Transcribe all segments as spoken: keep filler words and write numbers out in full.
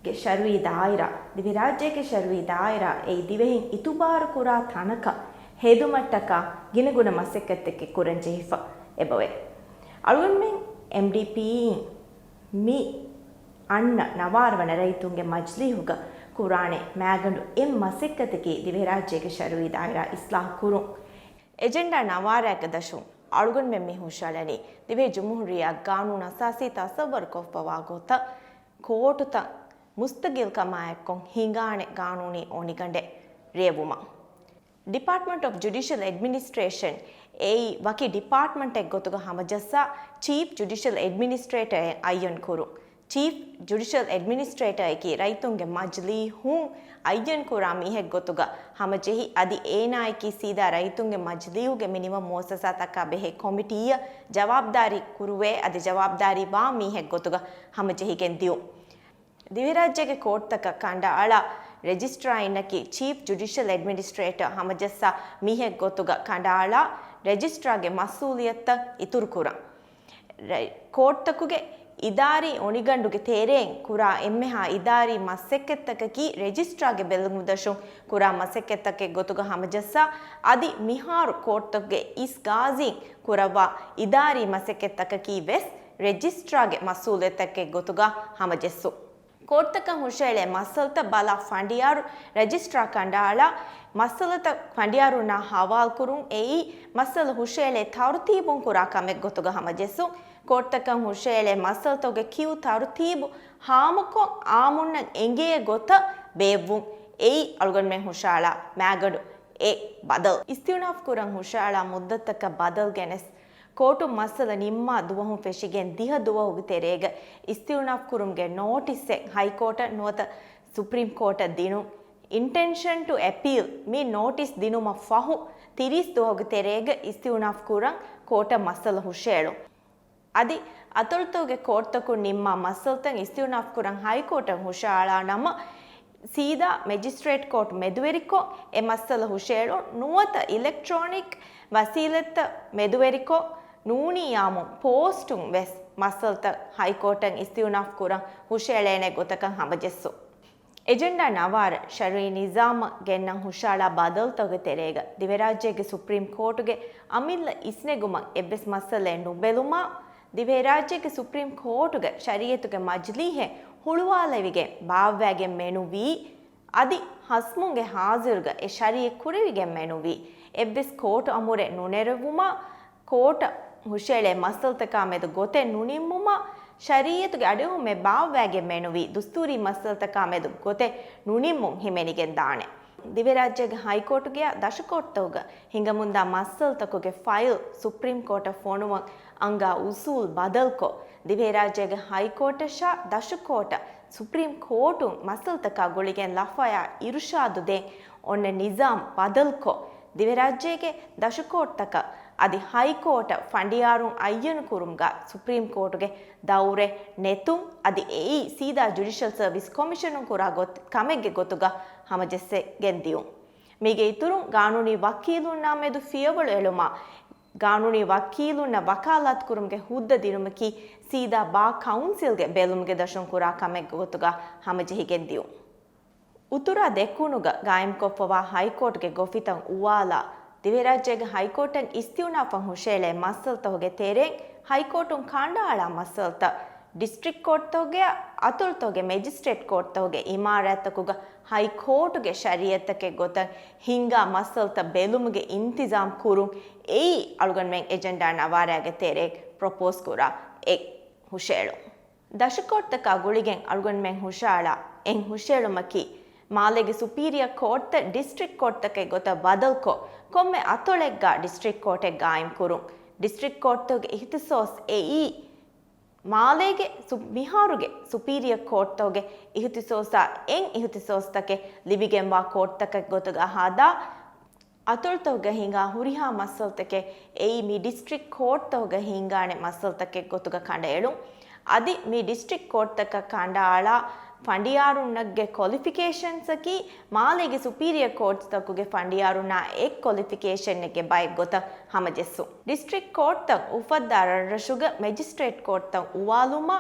ގެ ޝަރުއީ ދާއިރާ، ދިވެހިރާއްޖޭގެ ޝަރުއީ ދާއިރާ އެއީ ދިވެހިން އިތުބާރު ކުރާ ތަނަކަށް ހެދުމަށްޓަކާ ގިނަގުނަ މަސައްކަތްތަކެއް ކުރަން ޖެހިފަ އެބަވޭ. އަޅުގަނޑުމެން އެމްޑީޕީއިން މި އަންނަ ނަވާރަ ވަނަ ރައްޔިތުންގެ މަޖިލީހުގަ ކުރާނެ މާގަނޑު އެއް މަސައްކަތަކީ ދިވެހިރާއްޖޭގެ ޝަރުއީ ދާއިރާ އިސްލާހު ކުރުން. އެޖެންޑާ ނަވާރައިގެ ދަށުން އަޅުގަނޑުމެން މި ހުށައަޅަނީ، ދިވެހި ޖުމްހޫރިއްޔާ ގާނޫނު އަސާސީ ތަސައްވަރު ކޮށްފަވާ ގޮތަށް ކޯޓުތައް މުސްތަގިލްކަމާއެއްކޮށް ހިނގާނެ ގާނޫނީ އޮނިގަނޑެއް ރޭވުމަށް. ޑިޕާޓްމަންޓް އޮފް ޖުޑިޝަލް އެޑްމިނިސްޓްރޭޝަން އެއީ ވަކި ޑިޕާޓްމަންޓެއް ގޮތުގަ ހަމަޖައްސާ ޗީފް ޖުޑިޝަލް އެޑްމިނިސްޓްރޭޓަރެއް އައްޔަން ކުރުން. ޗީފް ޖުޑިޝަލް އެޑްމިނިސްޓްރޭޓަރަކީ ރައްޔިތުންގެ މަޖިލީހުން އައްޔަން ކުރާ މީހެއް ގޮތުގަ ހަމަޖެހި، އަދި އޭނާއަކީ ސީދާ ރައްޔިތުންގެ މަޖިލީހުގެ މިނިވަން މުއައްސަސާތަކާ ބެހޭ ކޮމިޓީއަށް ޖަވާބުދާރީ ކުރުވޭ، އަދި ޖަވާބުދާރީ ވާ މީހެއް ގޮތުގަ ހަމަޖެހިގެން ދިޔުން. ދިވެހިރާއްޖޭގެ ކޯޓްތަކަށް ކަނޑައަޅާ ރެޖިސްޓްރާއިންނަކީ ޗީފް ޖުޑިޝަލް އެޑްމިނިސްޓްރޭޓަރ ހަމަޖައްސާ މީހެއް ގޮތުގަ ކަނޑައަޅާ ރެޖިސްޓްރާގެ މަސްއޫލިއްޔަތުތައް އިތުރުކުރަން. ރައި-، ކޯޓްތަކުގެ އިދާރީ އޮނިގަނޑުގެ ތެރެއިން ކުރާ އެންމެހާ އިދާރީ މަސައްކަތްތަކަކީ ރެޖިސްޓްރާގެ ބެލުމުގެ ދަށުން ކުރާ މަސައްކަތްތަކެއް ގޮތުގަ ހަމަޖައްސާ، އަދި މިހާރު ކޯޓްތަކުގެ އިސް ގާޒީން ކުރައްވާ އިދާރީ މަސައްކަތްތަކަކީ ވެސް ރެޖިސްޓްރާގެ މަސްއޫލިއްޔަތެއްގެ ގޮތުގަ ހަމަޖެއްސުން. ކޯޓްތަކަށް ހުށައެޅޭ މައްސަލަތައް ބަލާ ފަނޑިޔާރު ރެޖިސްޓްރާ ކަނޑައަޅާ މައްސަލަތައް ފަނޑިޔާރުންނާ ހަވާލުކުރުން އެއީ މައްސަލަ ހުށައެޅޭ ތަރުތީބުން ކުރާ ކަމެއް ގޮތުގަ ހަމަޖެއްސުން. ކޯޓްތަކަށް ހުށައެޅޭ މައްސަލަތަކުގެ ކިޔޫ ތަރުތީބު ހާމަކޮށް އާއްމުންނަށް އެނގޭ ގޮތަށް ބޭއްވުން އެއީ އަޅުގަނޑުމެން ހުށައަޅާ މާގަނޑު އެއް ބަދަލު. އިސްތިއުނާފް ކުރަން ހުށައަޅާ މުއްދަތަކަށް ބަދަލު ގެނެސް، ކޯޓުން މައްސަލަ ނިންމާ ދުވަހުން ފެށިގެން ދިހަ ދުވަހުގެ ތެރޭގަ އިސްތިއުނާފް ކުރުމުގެ ނޯޓިސްއެއް ހައިކޯޓަށް ނުވަތަ ސުޕްރީމް ކޯޓަށް ދިނުން. އިންޓެންޝަން ޓު އެޕީލް މި ނޯޓިސް ދިނުމަށް ފަހު ތިރީސް ދުވަހުގެ ތެރޭގަ އިސްތިއުނާފް ކުރަން ކޯޓަށް މައްސަލަ ހުށައެޅުން. އަދި އަތޮޅުތަކުގެ ކޯޓްތަކުން ނިންމާ މައްސަލަތައް އިސްތިއުނާފް ކުރަން ހައިކޯޓަށް ހުށައަޅާ ނަމަ، ސީދާ މެޖިސްޓްރޭޓް ކޯޓް މެދުވެރިކޮށް އެ މައްސަލަ ހުށައެޅުން. ނުވަތަ އިލެކްޓްރޯނިކް ވަސީލަތްތައް މެދުވެރިކޮށް ނޫނީ އާއްމުން ޕޯސްޓުން ވެސް މައްސަލަތައް ހައިކޯޓަށް އިސްތިއުނާފް ކުރަން ހުށައެޅޭނެ ގޮތަކަށް ހަމަޖެއްސުން. އެޖެންޑާ ނަވާރަ ޝަރުއީ ނިޒާމަށް ގެންނަން ހުށައަޅާ ބަދަލުތަކުގެ ތެރޭގަ ދިވެރާއްޖޭގެ ސުޕްރީމް ކޯޓުގެ އަމިއްލަ އިސްނެގުމަށް އެއްވެސް މައްސަލައެއް ނުބެލުމާ، ދިވެހިރާއްޖޭގެ ސުޕްރީމް ކޯޓުގެ ޝަރީއަތުގެ މަޖިލީހެއް ހުޅުވާލެވިގެން ބާއްވައިގެން މެނުވީ، އަދި ހަސްމުންގެ ހާޒިރުގަ އެ ޝަރީއަތް ކުރެވިގެން މެނުވީ، އެއްވެސް ކޯޓު އަމުރެއް ނުނެރެވުމާ، ކޯޓަށް ހުށައެޅޭ މައްސަލަތަކާ މެދު ގޮތެއް ނުނިންމުމަށް، ޝަރީއަތުގެ އަޑުއެހުމެއް ބާއްވައިގެން މެނުވީ، ދުސްތޫރީ މައްސަލަތަކާ މެދު ގޮތެއް ނުނިންމުން ހިމެނިގެން ދާނެ. ދިވެރާއްޖޭގެ ހައިކޯޓުގެއާ ދަށުކޯޓްތަކުގަ ހިނގަމުންދާ މައްސަލަތަކުގެ ފައިލް ސުޕްރީމް ކޯޓަށް ފޮނުވަން އަންގާ އުސޫލް ބަދަލުކޮށް، ދިވެހިރާއްޖޭގެ ހައިކޯޓަށާ ދަށުކޯޓަށް ސުޕްރީމް ކޯޓުން މައްސަލަތަކާ ގުޅިގެން ލަފަޔާ އިރުޝާދު ދޭން އޮންނަ ނިޒާމް ބަދަލުކޮށް، ދިވެރާއްޖޭގެ ދަށުކޯޓްތަކަށް އަދި ހައިކޯޓަށް ފަނޑިޔާރުން އައްޔަނު ކުރުމުގަ ސުޕްރީމް ކޯޓުގެ ދައުރެއް ނެތުން، އަދި އެއީ ސީދާ ޖުޑިޝަލް ސަރވިސް ކޮމިޝަނުން ކުރާ ގޮތް، ކަމެއްގެ ގޮތުގަ ހަމަޖެއްސެގެން ދިޔުން. މީގެ އިތުރުން، ގާނޫނީ ވަކީލުންނާ މެދު ފިޔަވަޅު އެޅުމާ، ގާނޫނީ ވަކީލުންނަށް ވަކާލާތު ކުރުމުގެ ހުއްދަ ދިނުމަކީ ސީދާ ބާ ކައުންސިލްގެ ބެލުމުގެ ދަށުން ކުރާ ކަމެއްގެ ގޮތުގަ ހަމަޖެހިގެން ދިޔުން. އުތުރާ ދެކުނުގަ ގާއިމްކޮށްފަވާ ހައިކޯޓުގެ ގޮފިތައް އުވާލާ، ދިވެހިރާއްޖޭގެ ހައިކޯޓަށް އިސްތިއުނާފަށް ހުށައެޅޭ މައްސަލަތަކުގެ ތެރެއިން ހައިކޯޓުން ކަނޑައަޅާ މައްސަލަތައް ޑިސްޓްރިކްޓް ކޯޓްތަކުގެއާ އަތޮޅުތަކުގެ މެޖިސްޓްރޭޓް ކޯޓްތަކުގެ އިމާރާތްތަކުގަ ހައިކޯޓުގެ ޝަރީއަތްތަކެއް ގޮތަށް ހިންގާ މައްސަލަތައް ބެލުމުގެ އިންތިޒާމް ކުރުން އެއީ އަޅުގަނޑުމެން އެޖެންޑާ ނަވާރައިގެ ތެރޭ ޕްރޮޕޯސް ކުރާ އެއް ހުށައެޅުން. ދަށުކޯޓްތަކާ ގުޅިގެން އަޅުގަނޑުމެން ހުށައަޅާ އެއް ހުށައެޅުމަކީ، މާލޭގެ ސުޕީރިއަ ކޯޓްތައް ޑިސްޓްރިކްޓް ކޯޓްތަކެއް ގޮތަށް ބަދަލުކޮށް، ކޮންމެ އަތޮޅެއްގަ ޑިސްޓްރިކްޓް ކޯޓެއް ގާއިމްކުރުން. ޑިސްޓްރިކްޓް ކޯޓްތަކުގެ އިހްތިސޯސް އެއީ، މާލޭގެ ސު-، މިހާރުގެ ސުޕީރިއަ ކޯޓްތަކުގެ އިހްތިސޯސާ އެއް އިހްތިސޯސްތަކެއް ލިބިގެންވާ ކޯޓްތަކެއް ގޮތުގަ ހަދާ، އަތޮޅުތަކުގަ ހިނގާ ހުރިހާ މައްސަލަތަކެއް އެއީ މި ޑިސްޓްރިކްޓް ކޯޓްތަކުގަ ހިނގާނެ މައްސަލަތަކެއް ގޮތުގަ ކަނޑައެޅުން. އަދި މި ޑިސްޓްރިކްޓް ކޯޓްތަކަށް ކަނޑައަޅާ ފަނޑިޔާރުންނަށްގެ ކޮލިފިކޭޝަންސްއަކީ މާލޭގެ ސުޕީރިއަ ކޯޓްތަކުގެ ފަނޑިޔާރުންނާ އެއް ކޮލިފިކޭޝަނެއްގެ ބައެއް ގޮތަށް ހަމަޖެއްސުން. ޑިސްޓްރިކްޓް ކޯޓްތައް އުފައްދާ ރަށްރަށުގަ މެޖިސްޓްރޭޓް ކޯޓްތައް އުވާލުމާ،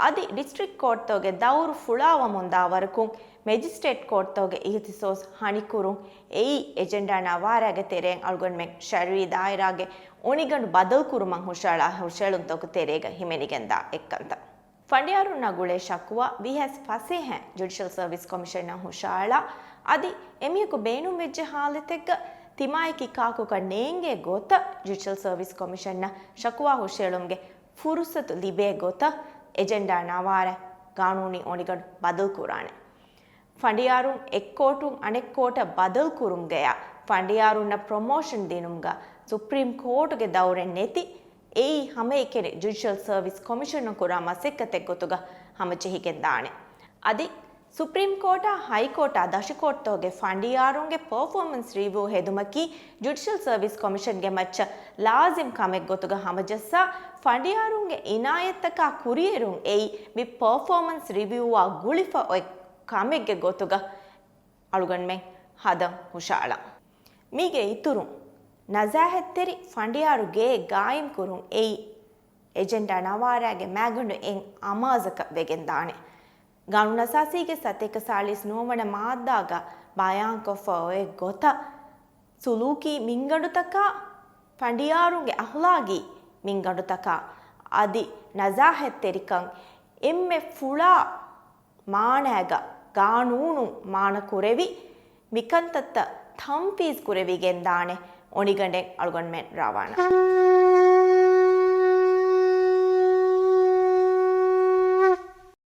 އަދި ޑިސްޓްރިކްޓް ކޯޓްތަކުގެ ދައުރު ފުޅާވަމުންދާ ވަރަކުން މެޖިސްޓްރޭޓް ކޯޓްތަކުގެ އިހްތިސޯސް ހަނިކުރުން އެއީ އެޖެންޑާ ނަވާރާގެ ތެރެއިން އަޅުގަނޑުމެން ޝަރުއީ ދާއިރާގެ އޮނިގަނޑު ބަދަލުކުރުމަށް ހުށައަޅާ ހުށައެޅުންތަކުގެ ތެރޭގަ ހިމެނިގެންދާ އެއްކަންތައް. ފަނޑިޔާރުންނާ ގުޅޭ ޝަކުވާ ވީހާވެސް ފަސޭހައިން ޖުޑިޝަލް ސަރވިސް ކޮމިޝަނަށް ހުށައަޅާ، އަދި އެމީހަކު ބޭނުންވެއްޖެ ހާލަތެއްގަ ތިމާޔަކީ ކާކުކަން ނޭނގޭ ގޮތަށް ޖުޑިޝަލް ސަރވިސް ކޮމިޝަނަށް ޝަކުވާ ހުށައެޅުމުގެ ފުރުސަތު ލިބޭ ގޮތަށް އެޖެންޑާ ނަވާރާ ގާނޫނީ އޮނިގަނޑު ބަދަލުކުރާނެ. ފަނޑިޔާރުން އެއްކޯޓުން އަނެއްކޯޓަށް ބަދަލުކުރުމުގަޔާ ފަނޑިޔާރުންނަށް ޕްރޮމޯޝަން ދިނުމުގަ ސުޕްރީމް ކޯޓުގެ ދައުރެއް ނެތި، އެއީ ހަމައެކަނި ޖުޑިޝަލް ސަރވިސް ކޮމިޝަނުން ކުރާ މަސައްކަތެއް ގޮތުގަ ހަމަޖެހިގެންދާނެ. އަދި ސުޕްރީމް ކޯޓާ، ހައިކޯޓާ، ދަށުކޯޓްތަކުގެ ފަނޑިޔާރުންގެ ޕަރފޯމަންސް ރިވިއު ހެދުމަކީ ޖުޑިޝަލް ސަރވިސް ކޮމިޝަންގެ މައްޗަށް ލާޒިމް ކަމެއް ގޮތުގަ ހަމަޖައްސާ، ފަނޑިޔާރުންގެ އިނާޔަތްތަކާ ކުރިއެރުން އެއީ މި ޕަރފޯމަންސް ރިވިއުއާ ގުޅިފަ އޮތް ކަމެއްގެ ގޮތުގަ އަޅުގަނޑުމެން ހަދަން ހުށައަޅަން. މީގެ އިތުރުން، ނަޒާހަތްތެރި ފަނޑިޔާރު ގެއެއް ގާއިމްކުރުން އެއީ އެޖެންޑާ ނަވާރާގެ މައިގަނޑު އެއް އަމާޒަކަށް ވެގެންދާނެ. ގާނޫނުއަސާސީގެ ސަތޭކަ ސާޅީސް ނުވަވަނަ މާއްދާގަ ބަޔާންކޮށްފަ އޮތް ގޮތަށް، ސުލޫކީ މިންގަނޑުތަކާ، ފަނޑިޔާރުންގެ އަހްލާގީ މިންގަނޑުތަކާ އަދި ނަޒާހަތްތެރިކަން އެންމެ ފުޅާ މާނައިގަ ގާނޫނުން މާނަ ކުރެވި، މިކަންތައްތައް ތަންފީޒް ކުރެވިގެންދާނެ އޮނިގަނޑެއް އަޅުގަނޑުމެން ރާވާނަން.